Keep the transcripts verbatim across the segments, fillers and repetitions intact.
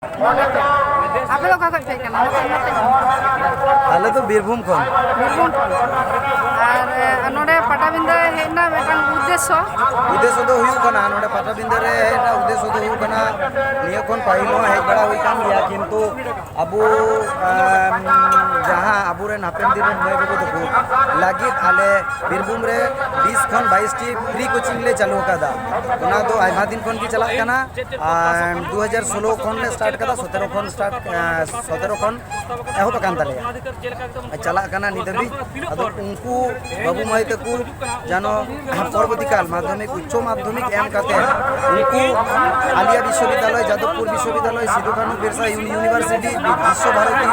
ᱟᱯᱮ ᱫᱚ ᱚᱠᱟ ᱠᱷᱚᱱ ᱯᱮ ᱦᱮᱡ ᱠᱟᱱᱟ? ᱱᱚᱛᱮ, ᱱᱚᱛᱮ᱾ ᱟᱞᱮ ᱫᱚ ᱵᱤᱨᱵᱷᱩᱢ ᱠᱷᱚᱱ᱾ ᱵᱤᱨᱵᱷᱩᱢ ᱠᱷᱚᱱ᱾ ᱟᱨ, ᱮ, ᱱᱚᱰᱮ ᱯᱟᱴᱟᱵᱤᱸᱫᱟᱹ ᱦᱮᱡ ᱨᱮᱱᱟᱜ ᱢᱤᱫᱴᱟᱝ ᱩᱫᱽᱫᱮᱥᱥᱚ? ᱩᱫᱽᱫᱮᱥᱥᱚ ᱫᱚ ᱦᱩᱭᱩᱜ ᱠᱟᱱᱟ, ᱱᱚᱰᱮ ᱯᱟᱴᱟᱵᱤᱸᱫᱟᱹ ᱨᱮ ᱦᱮᱡ ᱨᱮᱱᱟᱜ ᱩᱫᱽᱫᱮᱥᱥᱚ ᱫᱚ ᱦᱩᱭᱩᱜ ᱠᱟᱱᱟ, ᱱᱤᱭᱟᱹ ᱠᱷᱚᱱ ᱯᱟᱹᱦᱤᱞ ᱦᱚᱸ ᱦᱮᱡ ᱵᱟᱲᱟ ᱦᱩᱭ ᱠᱟᱱ ᱜᱮᱭᱟ, ᱠᱤᱱᱛᱩ ᱟᱵᱚ, ᱮᱢ, ᱡᱟᱦᱟᱸ ᱟᱵᱚᱨᱮᱱ ᱦᱟᱯᱮᱱ ᱫᱤᱱ ᱨᱮᱱ ᱢᱟᱹᱭ ᱵᱟᱹᱵᱩ ᱛᱟᱠᱚ ᱞᱟᱹᱜᱤᱫ ᱟᱞᱮ ᱵᱤᱨᱵᱷᱩᱢ ᱨᱮ ᱵᱤᱥ ᱠᱷᱚᱱ ᱵᱟᱭᱤᱥ ᱴᱤ free coaching ᱞᱮ ᱪᱟᱹᱞᱩ ᱟᱠᱟᱫᱟ᱾ ᱚᱱᱟ ᱫᱚ ᱟᱭᱢᱟ ᱫᱤᱱ ᱠᱷᱚᱱ ᱜᱮ ᱪᱟᱞᱟᱜ ᱠᱟᱱᱟ᱾ ᱟᱨ ᱫᱩ ᱦᱟᱡᱟᱨ ᱥᱳᱞᱳ ᱠᱷᱚᱱ ᱞᱮ start ᱠᱟᱫᱟ, ᱥᱚᱛᱮᱨᱚ ᱠᱷᱚᱱ start, ᱮᱸ, ᱥᱚᱛᱮᱨᱚ ᱠᱷᱚᱱ ᱮᱦᱚᱵ ᱟᱠᱟᱱ ᱛᱟᱞᱮᱭᱟ᱾ ᱪᱟᱞᱟᱜ ᱠᱟᱱᱟ ᱱᱤᱛ ᱫᱷᱟᱹᱵᱤᱡ᱾ ᱟᱫᱚ ᱩᱱᱠᱩ ᱵᱟᱹᱵᱩ ᱢᱟᱹᱭ ᱛᱟᱠᱚ ᱡᱮᱱᱚ ᱯᱚᱨᱚᱵᱚᱨᱛᱤ ᱠᱟᱞ ᱢᱟᱫᱽᱫᱷᱚᱢᱤᱠ, ᱩᱪᱪᱚ ᱢᱟᱫᱽᱫᱷᱚᱢᱤᱠ ᱮᱢ ᱠᱟᱛᱮ ᱩᱱᱠᱩ ᱟᱞᱤᱭᱟ ᱵᱤᱥᱥᱚᱵᱤᱫᱽᱫᱟᱞᱚᱭ, ᱡᱟᱫᱚᱵᱽᱯᱩᱨ ᱵᱤᱥᱥᱚᱵᱤᱫᱽᱫᱟᱞᱚᱭ, ᱥᱤᱫᱩ ᱠᱟᱹᱱᱦᱩ ᱵᱤᱨᱥᱟ ᱤᱭᱩᱱᱤ-, ᱤᱭᱩᱱᱤᱵᱷᱟᱨᱥᱤᱴᱤ, ᱵᱤᱥᱥᱚ ᱵᱷᱟᱨᱚᱛᱤ,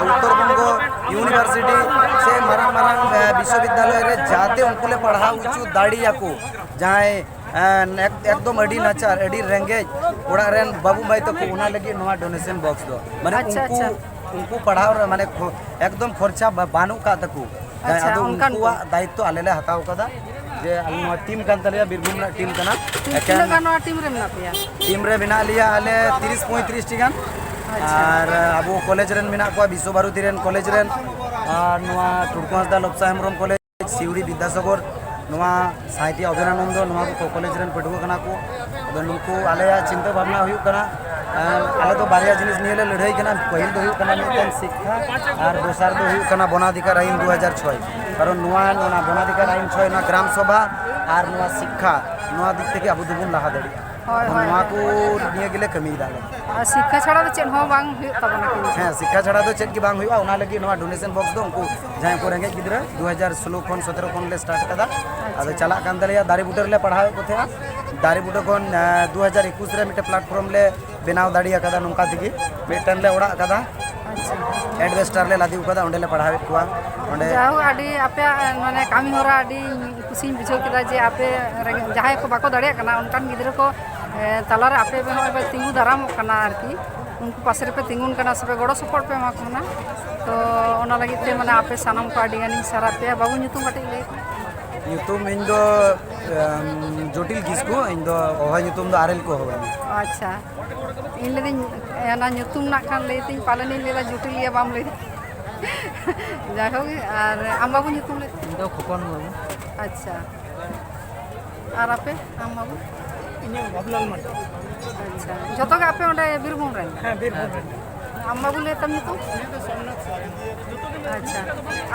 ᱩᱛᱛᱚᱨ ᱵᱚᱝᱜᱚ ᱤᱭᱩᱱᱤᱵᱷᱟᱨᱥᱤᱴᱤ ᱥᱮ ᱢᱟᱨᱟᱝ ᱢᱟᱨᱟᱝ, ᱮ, ᱵᱤᱥᱥᱚᱵᱤᱫᱽᱫᱟᱞᱚᱭ ᱨᱮ ᱡᱟᱛᱮ ᱩᱱᱠᱩ ᱞᱮ ᱯᱟᱲᱦᱟᱣ ᱦᱚᱪᱚ ᱫᱟᱲᱮᱭᱟᱠᱚ᱾ ᱡᱟᱦᱟᱸᱭ, ᱮ, ᱮᱠ-, ᱮᱠᱫᱚᱢ ᱟᱹᱰᱤ ᱱᱟᱪᱟᱨ, ᱟᱹᱰᱤ ᱨᱮᱸᱜᱮᱡ ᱚᱲᱟᱜ ᱨᱮᱱ ᱵᱟᱹᱵᱩ ᱢᱟᱹᱭ ᱛᱟᱠᱚ, ᱚᱱᱟ ᱞᱟᱹᱜᱤᱫ ᱱᱚᱣᱟ donation box ᱫᱚ᱾ ᱢᱟᱱᱮ ᱟᱪᱪᱷᱟ, ᱩᱱᱠᱩ, ᱟᱪᱪᱷᱟ᱾ ᱩᱱᱠᱩ ᱯᱟᱲᱦᱟᱣ ᱨᱮ ᱢᱟᱱᱮ ᱠᱷᱚ-, ᱮᱠᱫᱚᱢ ᱠᱷᱚᱨᱪᱟ ᱵᱟ-, ᱵᱟᱹᱱᱩᱜ ᱠᱟᱜ ᱛᱟᱠᱚ᱾ ᱟᱪᱪᱷᱟ, ᱟᱫᱚ ᱚᱱᱠᱟᱱ ᱠᱚ᱾ ᱩᱱᱠᱩᱣᱟᱜ ᱫᱟᱭᱤᱛᱛᱚ ᱟᱞᱮ ᱞᱮ ᱦᱟᱛᱟᱣ ᱠᱟᱫᱟ᱾ ᱡᱮ ᱟᱞᱮ ᱱᱚᱣᱟ team ᱠᱟᱱ ᱛᱟᱞᱮᱭᱟ, ᱵᱤᱨᱵᱷᱩᱢ ᱨᱮᱱᱟᱜ team ᱠᱟᱱᱟ᱾ ᱛᱤᱱ-, ᱮᱠᱮᱱ ᱛᱤᱱᱟᱹᱜ ᱜᱟᱱ ᱱᱚᱣᱟ team ᱨᱮ ᱢᱮᱱᱟᱜ ᱯᱮᱭᱟ? Team ᱨᱮ ᱢᱮᱱᱟᱜ ᱞᱮᱭᱟ ᱟᱞᱮ ᱛᱤᱨᱤᱥ ᱯᱚᱸᱭᱛᱨᱤᱥ ᱴᱤ ᱜᱟᱱ᱾ ᱟᱪᱪᱷᱟ᱾ ᱟᱨ ᱟᱵᱚ ᱠᱚᱞᱮᱡᱽ ᱨᱮᱱ ᱢᱮᱱᱟᱜ ᱠᱚᱣᱟ, ᱵᱤᱥᱥᱚ ᱵᱷᱟᱨᱚᱛᱤ ᱨᱮᱱ ᱠᱚᱞᱮᱡᱽ ᱨᱮᱱ, ᱟᱨ ᱱᱚᱣᱟ ᱴᱩᱰᱠᱩ ᱦᱟᱸᱥᱫᱟ ᱞᱚᱵᱥᱟ ᱦᱮᱢᱵᱨᱚᱢ ᱠᱚᱞᱮᱡᱽ, ᱥᱤᱣᱲᱤ ᱵᱤᱫᱽᱫᱟᱥᱟᱜᱚᱨ, ᱱᱚᱣᱟ ᱥᱟᱸᱭᱛᱤ ᱚᱵᱷᱤᱱᱟᱱᱚᱱᱫᱚ, ᱱᱚᱣᱟ ᱠᱚ ᱠᱚᱞᱮᱡᱽ ᱨᱮᱱ ᱯᱟᱹᱴᱷᱩᱣᱟᱹ ᱠᱟᱱᱟ ᱠᱚ᱾ ᱟᱫᱚ ᱱᱩᱠᱩ ᱟᱞᱮᱭᱟᱜ ᱪᱤᱱᱛᱟᱹ ᱵᱷᱟᱵᱽᱱᱟ ᱦᱩᱭᱩᱜ ᱠᱟᱱᱟ, ᱮᱸ, ᱟᱞᱮ ᱫᱚ ᱵᱟᱨᱭᱟ ᱡᱤᱱᱤᱥ ᱱᱤᱭᱮ ᱞᱮ ᱞᱟᱹᱲᱦᱟᱹᱭ ᱠᱟᱱᱟ᱾ ᱯᱟᱹᱦᱤᱞ ᱫᱚ ᱦᱩᱭᱩᱜ ᱠᱟᱱᱟ ᱢᱤᱫᱴᱮᱱ ᱥᱤᱠᱠᱷᱟ, ᱟᱨ ᱫᱚᱥᱟᱨ ᱫᱚ ᱦᱩᱭᱩᱜ ᱠᱟᱱᱟ ᱵᱚᱱᱟᱫᱷᱤᱠᱟᱨ ᱟᱭᱤᱱ ᱫᱩ ᱦᱟᱡᱟᱨ ᱪᱷᱚᱭ᱾ ᱠᱟᱨᱚᱱ ᱱᱚᱣᱟ, ᱱᱚᱣᱟ ᱵᱚᱱᱟᱫᱷᱤᱠᱟᱨ ᱟᱭᱤᱱ ᱪᱷᱚᱭ, ᱱᱚᱣᱟ ᱜᱨᱟᱢ ᱥᱚᱵᱷᱟ ᱟᱨ ᱱᱚᱣᱟ ᱥᱤᱠᱠᱷᱟ, ᱱᱚᱣᱟ ᱫᱤᱠ ᱛᱷᱮᱠᱮ ᱟᱵᱚ ᱫᱚᱵᱚᱱ ᱞᱟᱦᱟ ᱫᱟᱲᱮᱭᱟᱜᱼᱟ᱾ ᱦᱳᱭ, ᱦᱳᱭ, ᱱᱚᱣᱟ ᱦᱳᱭ᱾ ᱠᱚ ᱱᱤᱭᱮ ᱜᱮᱞᱮ ᱠᱟᱹᱢᱤᱭᱮᱫᱟ ᱟᱞᱮ᱾ ᱟᱨ ᱥᱤᱠᱠᱷᱟ ᱪᱷᱟᱲᱟ ᱫᱚ ᱪᱮᱫ ᱦᱚᱸ ᱵᱟᱝ ᱦᱩᱭᱩᱜ ᱛᱟᱵᱚᱱᱟ ᱠᱤᱱᱛᱩ᱾ ᱦᱮᱸ, ᱥᱤᱠᱠᱷᱟ ᱪᱷᱟᱲᱟ ᱫᱚ ᱪᱮᱫ ᱜᱮ ᱵᱟᱝ ᱦᱩᱭᱩᱜᱼᱟ᱾ ᱚᱱᱟ ᱞᱟᱹᱜᱤᱫ ᱱᱚᱣᱟ donation box ᱫᱚ ᱩᱱᱠᱩ ᱡᱟᱦᱟᱸᱭ ᱠᱚ ᱨᱮᱸᱜᱮᱡ ᱜᱤᱫᱽᱨᱟᱹ, ᱫᱩ ᱦᱟᱡᱟᱨ ᱥᱳᱞᱳ ᱠᱷᱚᱱ ᱥᱚᱛᱮᱨᱚ ᱠᱷᱚᱱ ᱞᱮ start ᱠᱟᱫᱟ᱾ ᱟᱪᱪᱷᱟ᱾ ᱟᱫᱚ ᱪᱟᱞᱟᱜ ᱠᱟᱱ ᱛᱟᱞᱮᱭᱟ, ᱫᱟᱨᱮ ᱵᱩᱴᱟᱹ ᱨᱮᱞᱮ ᱯᱟᱲᱦᱟᱣᱮᱫ ᱠᱚ ᱛᱟᱦᱮᱸᱜᱼᱟ᱾ ᱫᱟᱨᱮ ᱵᱩᱴᱟᱹ ᱠᱷᱚᱱ, ᱮᱸ, ᱫᱩ ᱦᱟᱡᱟᱨ ᱮᱠᱩᱥ ᱨᱮ ᱢᱤᱫᱴᱮᱱ platform ᱞᱮ ᱵᱮᱱᱟᱣ ᱫᱟᱲᱮ ᱟᱠᱟᱫᱟ ᱱᱚᱝᱠᱟ ᱛᱮᱜᱮ᱾ ᱢᱤᱫᱴᱮᱱ ᱞᱮ ᱚᱲᱟᱜ ᱟᱠᱟᱫᱟ, ᱟᱪᱪᱷᱟ᱾ Adventure ᱞᱮ ᱞᱟᱫᱮ ᱟᱠᱟᱫᱟ, ᱚᱸᱰᱮ ᱞᱮ ᱯᱟᱲᱦᱟᱣᱮᱫ ᱠᱚᱣᱟ᱾ ᱚᱸᱰᱮ ᱡᱟᱭᱦᱳᱠ, ᱟᱹᱰᱤ ᱟᱯᱮᱭᱟᱜ, ᱢᱟᱱᱮ, ᱠᱟᱹᱢᱤ ᱦᱚᱨᱟ ᱟᱹᱰᱤ ᱠᱩᱥᱤᱧ ᱵᱩᱡᱷᱟᱹᱣ ᱠᱮᱫᱟ ᱡᱮ ᱟᱯᱮ ᱨᱮᱸᱜᱮᱡ, ᱡᱟᱦᱟᱸᱭ ᱠᱚ ᱵᱟᱠᱚ ᱫᱟᱲᱮᱭᱟᱜ ᱠᱟᱱᱟ, ᱚᱱᱠᱟᱱ ᱜᱤᱫᱽᱨᱟᱹ ᱠᱚ, ᱮ, ᱛᱟᱞᱟᱨᱮ ᱟᱯᱮ ᱱᱚᱜᱼᱚᱭ ᱯᱮ ᱛᱤᱸᱜᱩ ᱫᱟᱨᱟᱢᱚᱜ ᱠᱟᱱᱟ ᱟᱨᱠᱤ, ᱩᱱᱠᱩ ᱯᱟᱥᱮ ᱨᱮᱯᱮ ᱛᱤᱸᱜᱩᱱ ᱠᱟᱱᱟ ᱥᱮᱯᱮ ᱜᱚᱲᱚ ᱥᱚᱯᱚᱦᱚᱫ ᱯᱮ ᱮᱢᱟ ᱠᱚ ᱠᱟᱱᱟ᱾ ᱛᱚ ᱚᱱᱟ ᱞᱟᱹᱜᱤᱫ ᱛᱮ, ᱢᱟᱱᱮ, ᱟᱯᱮ ᱥᱟᱱᱟᱢ ᱠᱚ ᱟᱹᱰᱤ ᱜᱟᱱᱤᱧ ᱥᱟᱨᱦᱟᱣ ᱯᱮᱭᱟ᱾ ᱵᱟᱹᱵᱩ, ᱧᱩᱛᱩᱢ ᱠᱟᱹᱴᱤᱡ ᱞᱟᱹᱭ ᱢᱮ᱾ ᱧᱩᱛᱩᱢ ᱤᱧ ᱫᱚ, ᱮᱢ, ᱡᱚᱴᱤᱞ ᱠᱤᱥᱠᱩ, ᱤᱧ ᱫᱚ ᱦᱚᱦᱚ ᱧᱩᱛᱩᱢ ᱫᱚ ᱟᱨᱮᱞ ᱠᱚ ᱦᱚᱦᱚᱧᱟ᱾ ᱟᱪᱪᱷᱟ, ᱤᱧ ᱞᱟᱹᱭᱫᱟᱹᱧ, ᱚᱱᱟ ᱧᱩᱛᱩᱢ ᱱᱟᱜ ᱠᱷᱟᱱ ᱞᱟᱹᱭ ᱛᱤᱧ, ᱯᱟᱞᱮᱱᱤᱧ ᱞᱟᱹᱭᱫᱟ ᱡᱩᱴᱤᱞᱤᱭᱟ ᱵᱟᱢ ᱞᱟᱹᱭᱫᱟ᱾ ᱡᱟᱭᱦᱳᱠ, ᱟᱨ ᱟᱢ ᱵᱟᱹᱵᱩ ᱧᱩᱛᱩᱢ ᱞᱟᱹᱭ ᱛᱟᱢ? ᱤᱧ ᱫᱚ ᱠᱷᱚᱯᱚᱱ ᱢᱩᱨᱢᱩ᱾ ᱟᱪᱪᱷᱟ, ᱟᱨ ᱟᱯᱮ, ᱟᱢ ᱵᱟᱹᱵᱩ? ᱤᱧᱟᱹᱜ ᱵᱟᱵᱩᱞᱟᱞ ᱢᱟᱨᱰᱤ᱾ ᱟᱪᱪᱷᱟ, ᱡᱚᱛᱚ ᱜᱮ ᱟᱯᱮ ᱚᱸᱰᱮ ᱵᱤᱨᱵᱷᱩᱢ ᱨᱮᱱ? ᱦᱮᱸ, ᱵᱤᱨᱵᱷᱩᱢ ᱨᱮᱱ᱾ ᱟᱢ ᱵᱟᱹᱵᱩ ᱞᱟᱹᱭ ᱛᱟᱢ ᱧᱩᱛᱩᱢ? ᱩᱱᱤ ᱫᱚ ᱥᱳᱢᱱᱟᱛᱷ ᱥᱚᱨᱮᱱ᱾ ᱟᱪᱪᱷᱟ,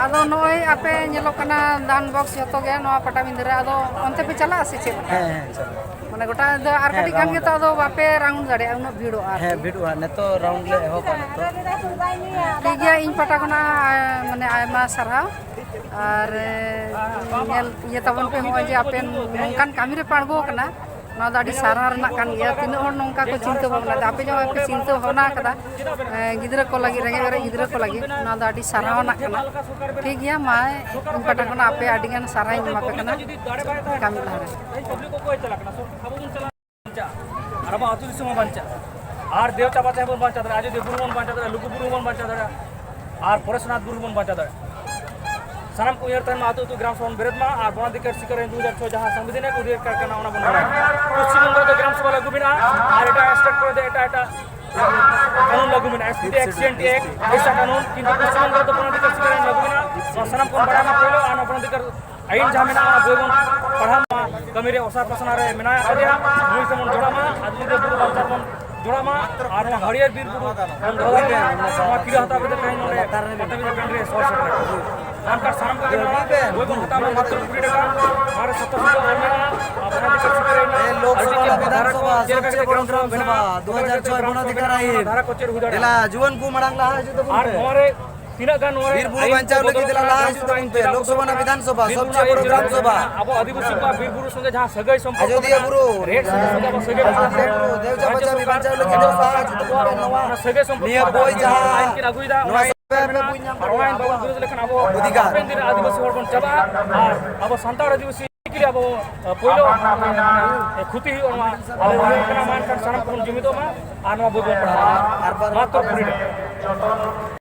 ᱟᱫᱚ ᱱᱚᱜᱼᱚᱭ ᱟᱯᱮ ᱧᱮᱞᱚᱜ ᱠᱟᱱᱟ ᱰᱟᱱ ᱵᱚᱠᱥ ᱡᱚᱛᱚ ᱜᱮ ᱱᱚᱣᱟ ᱯᱟᱴᱟᱵᱤᱸᱫᱷᱟᱹ ᱨᱮ, ᱟᱫᱚ ᱚᱱᱛᱮ ᱯᱮ ᱪᱟᱞᱟᱜᱼᱟ ᱥᱮ ᱪᱮᱫ? ᱦᱮᱸ, ᱦᱮᱸ, ᱪᱟᱞᱟᱜ᱾ ᱢᱟᱱᱮ ᱜᱚᱴᱟ ᱫᱚ ᱟᱨ ᱦᱮᱸ, ᱠᱟᱹᱴᱤᱡ ᱠᱷᱟᱱ round ᱜᱮᱛᱚ ᱟᱫᱚ ᱵᱟᱯᱮ ᱨᱟᱣᱩᱱᱰ ᱫᱟᱲᱮᱭᱟᱜᱼᱟ, ᱩᱱᱟᱹᱜ ᱵᱷᱤᱲᱚᱜᱼᱟ ᱟᱨᱠᱤ᱾ ᱦᱮᱸ, ᱵᱷᱤᱲᱚᱜᱼᱟ᱾ ᱱᱤᱛᱚᱜ ᱨᱟᱣᱩᱱᱰ ᱞᱮ ᱮᱦᱚᱵᱟ ᱱᱤᱛᱚᱜ᱾ ᱴᱷᱤᱠ ᱜᱮᱭᱟ, ᱤᱧ ᱯᱟᱦᱴᱟ ᱠᱷᱚᱱᱟᱜ ᱢᱟᱱᱮ ᱟᱭᱢᱟ ᱥᱟᱨᱦᱟᱣ᱾ ᱟᱨ ᱧᱮᱞ ᱤᱭᱟᱹ ᱛᱟᱵᱚᱱ ᱯᱮ, ᱱᱚᱜᱼᱚᱭ ᱡᱮ ᱟᱯᱮ ᱱᱚᱝᱠᱟᱱ ᱠᱟᱹᱢᱤ ᱨᱮᱯᱮ ᱟᱬᱜᱚ ᱟᱠᱟᱱᱟ, ᱱᱚᱣᱟ ᱫᱚ ᱟᱹᱰᱤ ᱥᱟᱨᱦᱟᱣ ᱨᱮᱱᱟᱜ ᱠᱟᱱ ᱜᱮᱭᱟ᱾ ᱛᱤᱱᱟᱹᱜ ᱦᱚᱲ ᱱᱚᱝᱠᱟ ᱠᱚ ᱪᱤᱱᱛᱟᱹ ᱵᱷᱟᱵᱽᱱᱟ ᱮᱫᱟ, ᱟᱯᱮ ᱡᱮᱢᱚᱱ ᱯᱮ ᱪᱤᱱᱛᱟᱹ ᱵᱷᱟᱵᱽᱱᱟ ᱟᱠᱟᱫᱟ, ᱮᱸ, ᱜᱤᱫᱽᱨᱟᱹ ᱠᱚ ᱞᱟᱹᱜᱤᱫ, ᱨᱮᱸᱜᱮᱡ ᱚᱨᱮᱡ ᱜᱤᱫᱽᱨᱟᱹ ᱠᱚ ᱞᱟᱹᱜᱤᱫ, ᱱᱚᱣᱟ ᱫᱚ ᱟᱹᱰᱤ ᱥᱟᱨᱦᱟᱣ ᱨᱮᱱᱟᱜ ᱠᱟᱱᱟ᱾ ᱴᱷᱤᱠ ᱜᱮᱭᱟ, ᱢᱟ ᱤᱧ ᱯᱟᱦᱴᱟ ᱠᱷᱚᱱᱟᱜ ᱟᱯᱮ ᱟᱹᱰᱤ ᱜᱟᱱ ᱥᱟᱨᱦᱟᱣ ᱤᱧ ᱮᱢᱟ ᱯᱮ ᱠᱟᱱᱟ᱾ ᱠᱟᱹᱢᱤ ᱞᱟᱦᱟ ᱨᱮ᱾ ᱟᱨ ᱟᱵᱚ ᱟᱹᱛᱩ ᱫᱤᱥᱚᱢ ᱦᱚᱸ ᱵᱟᱧᱪᱟᱜᱼᱟ᱾ ᱟᱨ ᱫᱮᱣ ᱪᱟᱵᱟ ᱛᱮᱦᱚᱸ ᱵᱚᱱ ᱵᱟᱧᱪᱟᱣ ᱫᱟᱲᱮᱭᱟᱜᱼᱟ, ᱟᱡᱚᱫᱤᱭᱟᱹ ᱵᱩᱨᱩ ᱵᱚᱱ ᱵᱟᱧᱪᱟᱣ ᱫᱟᱲᱮᱭᱟᱜᱼᱟ, ᱞᱩᱜᱩ ᱵᱩᱨᱩ ᱵᱚᱱ ᱵᱟᱧᱪᱟᱣ ᱫᱟᱲᱮᱭᱟᱜᱼᱟ, ᱟᱨ ᱯᱚᱨᱮᱥᱱᱟᱛᱷ ᱵᱩᱨᱩ ᱵᱚᱱ ᱵᱟᱧᱪᱟᱣ ᱫᱟᱲᱮᱭᱟᱜᱼᱟ᱾ ᱥᱟᱱᱟᱢ ᱠᱚ ᱩᱭᱦᱟᱹᱨ ᱛᱟᱦᱮᱱ ᱢᱟ, ᱟᱹᱛᱩ ᱟᱹᱛᱩ ᱜᱨᱟᱢ ᱥᱚᱵᱷᱟ ᱵᱚᱱ ᱵᱮᱨᱮᱫ ᱢᱟ ᱟᱨ ᱵᱚᱱᱟᱫᱷᱤᱠᱟᱨ ᱥᱤᱠᱟᱹᱨ ᱟᱹᱭᱤᱱ ᱫᱩ ᱦᱟᱡᱟᱨ ᱪᱷᱚᱭ ᱡᱟᱦᱟᱸ ᱥᱚᱝᱵᱤᱫᱷᱟᱱ ᱮ ᱚᱫᱷᱤᱠᱟᱨ ᱠᱟᱱᱟ, ᱚᱱᱟ ᱵᱚᱱ ᱵᱟᱲᱟᱭᱟ᱾ ᱯᱚᱥᱪᱤᱢ ᱵᱚᱝᱜᱚ ᱨᱮᱫᱚ ᱜᱨᱟᱢ ᱥᱚᱵᱷᱟ ᱞᱟᱹᱜᱩ ᱢᱮᱱᱟᱜᱼᱟ ᱟᱨ ᱮᱴᱟᱜ ᱥᱴᱮᱴ ᱠᱚᱨᱮ ᱫᱚ ᱮᱴᱟᱜ ᱮᱴᱟᱜ ᱠᱟᱹᱱᱩᱱ ᱞᱟᱹᱜᱩ ᱢᱮᱱᱟᱜᱼᱟ, ᱮᱥᱯᱤᱴᱤ ᱮᱠᱥᱤᱰᱮᱱᱴ ᱮᱠᱴ, ᱯᱚᱭᱥᱟ ᱠᱟᱹᱱᱩᱱ, ᱠᱤᱱᱛᱩ ᱯᱚᱥᱪᱤᱢ ᱵᱚᱝᱜᱚ ᱨᱮᱫᱚ ᱵᱚᱱᱟᱫᱷᱤᱠᱟᱨ ᱥᱤᱠᱟᱹᱨ ᱟᱹᱭᱤᱱ ᱞᱟᱹᱜᱩ ᱢᱮᱱᱟᱜᱼᱟ᱾ ᱱᱚᱣᱟ ᱥᱟᱱᱟᱢ ᱠᱚᱵᱚᱱ ᱵᱟᱲᱟᱭ ᱢᱟ ᱯᱳᱭᱞᱳ, ᱟᱨ ᱱᱚᱣᱟ ᱵᱚᱱᱟᱫᱷᱤᱠᱟᱨ ᱟᱹᱭᱤᱱ ᱡᱟᱦᱟᱸ ᱢᱮᱱᱟᱜᱼᱟ, ᱚᱱᱟ ᱵᱳᱭ ᱵᱚᱱ ᱯᱟᱲᱦᱟᱣ ᱢᱟ, ᱠᱟᱹᱢᱤ ᱨᱮ ᱚᱥᱟᱨ ᱯᱟᱥᱱᱟᱣ ᱨᱮ ᱢᱮᱱᱟᱭ ᱟᱠᱟᱫᱮᱭᱟ, ᱱᱩᱭ ᱥᱮᱫ ᱵᱚᱱ ᱡᱚᱲᱟᱣ ᱢᱟ, ᱟᱨ ᱱᱩᱭ ᱫᱚ ᱵᱩᱨᱩ ᱵᱟᱧᱪᱟᱣ ᱵᱚᱱ ᱡᱚᱲᱟᱣ ᱢᱟ, ᱟᱨ ᱱᱚᱣᱟ ᱦᱟᱹᱨᱭᱟᱹᱲ ᱵᱤᱨ ᱵᱩᱨᱩ ᱵᱚᱱ ᱫᱚᱦᱚ ᱫᱟᱲᱮᱭᱟᱜ ᱢᱟ᱾ ᱱᱚᱣᱟ ᱠᱤᱨᱟᱹ ᱦᱟᱛᱟᱣ ᱠᱟᱛᱮ ᱛᱮᱦᱮᱧ ᱱᱚᱰᱮ ᱯᱟᱴᱟᱵᱤᱸᱫᱷᱟᱹ ᱴᱟᱺᱰᱤ ᱨᱮ ᱥᱚᱦᱚᱨ ᱥᱮᱴᱮᱨ ᱟᱠᱟᱱᱟ᱾ ᱚᱱᱠᱟ ᱥᱟᱱᱟᱢ ᱠᱚᱜᱮ ᱱᱚᱣᱟ ᱵᱳᱭ ᱵᱚᱱ ᱦᱟᱛᱟᱣ ᱢᱟ, ᱢᱟᱛᱨᱚ ᱠᱩᱲᱤ ᱴᱟᱠᱟ, ᱱᱚᱣᱟ ᱨᱮ ᱥᱚᱛᱚ ᱥᱚᱛᱚ ᱚᱞ ᱢᱮᱱᱟᱜᱼᱟ, ᱟᱨ ᱚᱱᱟ ᱫᱤᱠᱟᱹ ᱥᱤᱠᱟᱹᱨ ᱨᱮᱱᱟᱜ ᱮ, ᱞᱳᱠᱥᱚᱵᱷᱟ ᱟᱹᱰᱤ ᱨᱮᱱᱟᱜ ᱵᱤᱫᱷᱟᱱ ᱫᱷᱟᱨᱟ ᱠᱚ ᱥᱚᱵᱷᱟ, ᱪᱮᱫ ᱞᱮᱠᱟ ᱥᱚᱵᱪᱮᱭᱮ ᱠᱟᱛᱮ ᱵᱚᱲᱚ ᱜᱨᱟᱢ ᱥᱚᱵᱷᱟ ᱜᱨᱟᱢ ᱵᱮᱱᱟᱜᱼᱟ, ᱥᱚᱵᱷᱟ, ᱫᱩ ᱦᱟᱡᱟᱨ ᱪᱷᱚᱭ ᱵᱚᱱᱟᱫᱷᱤᱠᱟᱨ ᱟᱭᱤᱱ᱾ ᱫᱷᱟᱨᱟ ᱠᱚ ᱪᱮᱫ ᱦᱩᱭ ᱫᱟᱲᱮᱭᱟᱜᱼᱟ᱾ ᱫᱮᱞᱟ, ᱡᱩᱣᱟᱹᱱ ᱠᱚ ᱢᱟᱲᱟᱝ ᱞᱟᱦᱟ ᱦᱤᱡᱩᱜ ᱛᱟᱵᱚᱱ ᱟᱨ ᱯᱮ᱾ ᱱᱚᱣᱟ ᱨᱮ ᱛᱤᱱᱟᱹᱜ ᱜᱟᱱ ᱱᱚᱣᱟ ᱨᱮ ᱵᱤᱨ ᱵᱩᱨᱩ ᱵᱟᱧᱪᱟᱣ ᱞᱟᱹᱜᱤᱫ ᱫᱮᱞᱟ ᱞᱟᱦᱟ ᱦᱤᱡᱩᱜ ᱛᱟᱵᱚᱱ ᱯᱮ᱾ ᱞᱳᱠᱥᱚᱵᱷᱟ ᱨᱮᱱᱟᱜ ᱵᱤᱫᱷᱟᱱ ᱥᱚᱵᱷᱟ, ᱵᱤᱨ ᱵᱩᱨᱩ ᱥᱚᱵᱪᱮᱭᱮ ᱵᱚᱲᱚ ᱜᱨᱟᱢ ᱥᱚᱵᱷᱟ᱾ ᱟᱵᱚ ᱟᱹᱫᱤᱵᱟᱹᱥᱤ ᱠᱚᱣᱟᱜ ᱵᱤᱨ ᱵᱩᱨᱩ ᱥᱚᱸᱜᱮ ᱡᱟᱦᱟᱸ ᱥᱟᱹᱜᱟᱹᱭ ᱥᱚᱢᱯᱚᱨᱠᱚ, ᱟᱡᱚᱫᱤᱭᱟᱹ ᱵᱩᱨᱩ᱾ ᱨᱮᱫ ᱥᱚᱸᱜᱮ ᱥᱚᱸᱜᱮ ᱟᱵᱚ ᱥᱟᱹᱜᱟᱹᱭ ᱢᱮᱱᱟᱜ ᱛᱟᱵᱚᱱᱟ᱾ ᱫᱮᱣ ᱪᱟᱯᱟᱪᱟ ᱵᱤᱫᱷᱟᱱ ᱪᱟᱣᱞᱮ ᱜᱤᱫᱽᱨᱟᱹ ᱥᱟᱦᱟ ᱦᱤᱡᱩᱜ ᱛᱟᱵᱚᱱ ᱯᱮ᱾ ᱱᱚᱣᱟ ᱚᱱᱟ ᱥᱟᱹᱜᱟᱹᱭ ᱥᱚᱢᱯᱚᱨᱠᱚ ᱱᱤᱭᱟᱹ ᱵᱳᱭ ᱡᱟᱦᱟᱸ ᱟᱹᱭᱤᱱ ᱠᱤᱱ ᱟᱹᱜᱩᱭᱮᱫᱟ, ᱚᱱᱟ ᱱᱚᱣᱟ ᱟᱹᱭᱤᱱ ᱥᱚᱵᱷᱟ ᱯᱮ ᱵᱩᱡᱽ ᱧᱟᱢ ᱟᱨ ᱚᱱᱟ ᱟᱹᱭᱤᱱ ᱵᱟᱵᱚᱱ ᱵᱤᱨᱳᱫᱷ ᱞᱮᱠᱷᱟᱱ ᱟᱵᱚ ᱚᱫᱷᱤᱠᱟᱨ᱾ ᱦᱟᱯᱮᱱ ᱫᱤᱱ ᱨᱮ ᱟᱹᱫᱤᱵᱟᱹᱥᱤ ᱦᱚᱲ ᱵᱚᱱ ᱪᱟᱵᱟᱜᱼᱟ᱾ ᱟᱨ ᱟᱵᱚ ᱥᱟᱱᱛᱟᱲ ᱟᱹᱫᱤᱵᱟᱹᱥᱤ ᱪᱤᱠᱤ ᱟᱵᱚ ᱯᱳᱭᱞᱳ ᱠᱷᱚᱛᱤ ᱦᱩᱭᱩᱜᱼᱟ, ᱱᱚᱣᱟ ᱟᱞᱮ ᱩᱭᱦᱟᱹᱨ ᱠᱟᱱᱟ᱾ ᱢᱟ ᱮᱱᱠᱷᱟᱱ ᱥᱟᱱᱟᱢ ᱠᱚᱵᱚᱱ ᱡᱩᱢᱤᱫᱚᱜ ᱢᱟ ᱟᱨ ᱱᱚᱣᱟ ᱵᱳᱭ ᱵᱚᱱ ᱯᱟᱲᱦᱟᱣ ᱢᱟ᱾ ᱢᱟᱛᱨᱚ ᱠᱩᱲᱤ ᱴᱟᱠᱟ᱾